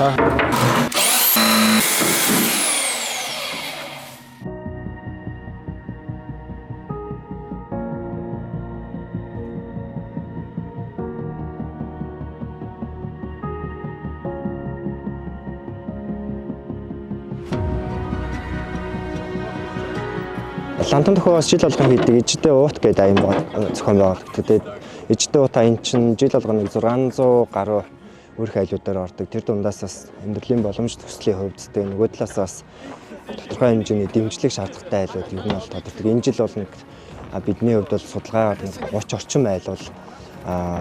Лантан төхөө бас жил болгон хийдэг Ижидээ уут гэдэг аян зохион байгуулагддаг. Тэгээд Ижидээ уут аян чинь жил болгоно 600 гаруй өрх айлуудаар ордог. Тэр дундаас бас амьдралын боломж төслийн хувьд тэгээ нөгөө талаас бас тодорхой хэмжээний дэмжлэг шаардлагатай айлууд ер нь бол тодордог. Энэ жил бол нэг бидний хувьд бол судалгаагаар 30 орчим айл бол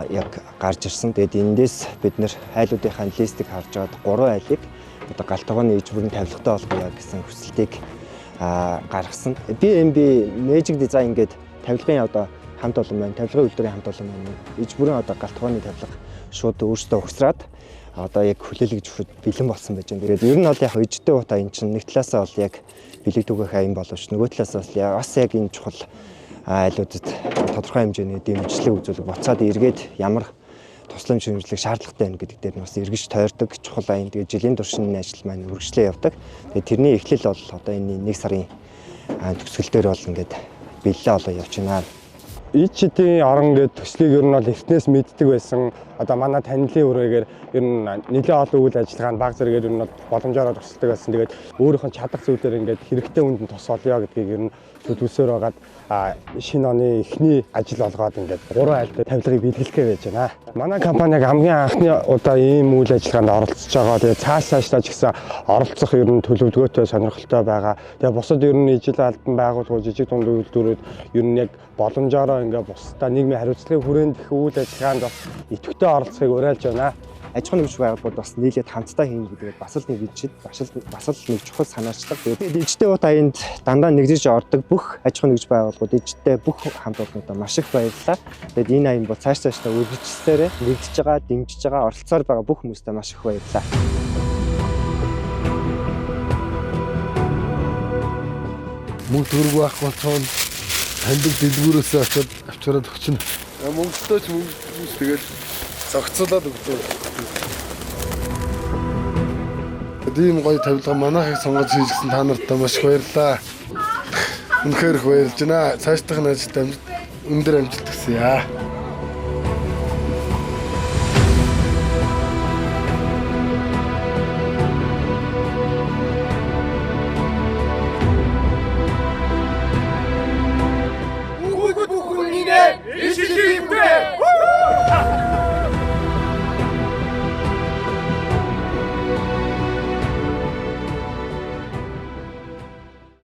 яг гарч ирсэн. Тэгээд эндээс бид нэр айлуудынхаа листийг харж аваад 3 айлыг одоо гал тогооны иж бүрэн тавилгатай болгоё гэсэн хүсэлтийг гаргасан. BNB Magic Design гээд тавилгын одоо хамт олон байна. Тавилгын үйлдвэрийн хамт олон байна. Иж бүрэн одоо гал тогооны тавилга шууд өөрсдөө угсраад одоо яг хүлээлгэж өгөхөд бэлэн болсон байж байна. Тэгээд ер нь бол яг ижидтэй уутаа энэ чинь нэг талаасаа бол яг бэлэг түгээх аян боловч нөгөө талаасаа бас яг энэ чухал айлуудад тодорхой хэмжээний дэмжлэг үзүүлэх буцаад эргээд ямар тусламж хэмжлэг шаардлагатай байна гэдэг дээр нь бас эргэж тойрдог чухал аян. Тэгээд жилийн турш энэ ажил маань үргэлжлээ явдаг. Тэгээд тэрний эхлэл бол одоо энэ 1 сарын төгсгөл дээр бол ингээд бэллээ олоо явж байна. ИЧТ-ийн орон гэдэг төслийг ер нь бол эртнээс мэддэг байсан. Одоо манай танилын үрээгээр ер нь нэлээд олон үйл ажиллагаанд баг зэрэгээр ер нь бол боломжоор тусалдаг байсан. Тэгээд өөрийнх нь чадах зүйлээр ингээд хэрэгтэй хүнд нь тус олё гэдгийг ер нь төлөвлөсөөр байгаад шинэ оны эхний ажил болгоод ингээд 3 айлд тавилгыг бэлгэлэх гэж байна. Манай компаниг хамгийн анхны удаа ийм үйл ажиллагаанд оролцож байгаа. Тэгээд цаашдаа ч гэсэн оролцох ер нь төлөвлөгөөтэй сонирхолтой байгаа. Тэгээд бусад ер нь ижил албан байгууллагууд, жижиг дунд үйлдвэрүүд ер нь яг боломжоор ингээд бусдаа нийгмийн хариуцлагын хүрээнд их үйл ажиллагаанд бас идэвхтэй оролцохыг уриалж байна. Аж ахуйн нэгж байгууллагууд бас нийлээд хамтдаа хийнэ гэдэг бас л нэг ижид, бас л нэг чухал санаачлаг. Тэгээд ижидтэй уут аянд дандаа нэгжиж ордог бүх аж ахуйн нэгж байгууллагууд, ижидтэй бүх хамт олоннуудаа маш их баярлалаа. Тэгээд энэ аян бол цааш цаашдаа үргэлжлсээрээ нэгдэж байгаа, дэмжиж байгаа, оролцоор байгаа бүх хүмүүстээ маш их баярлалаа. Мөнгө төгрөг байхгүй болцоон таньдаг дэлгүүрээс очиод авчираад өгчнө. Мөнгөтэй ч мөнгө тэгэл зохицуулаад өгдөг. Тийм гоё тавилга манайхыг сонгож хийжсэн та нарт маш их баярлалаа. Үнэхээр их баярлж байна. Цаашдах нь ажилд өндөр амжилт хүсье.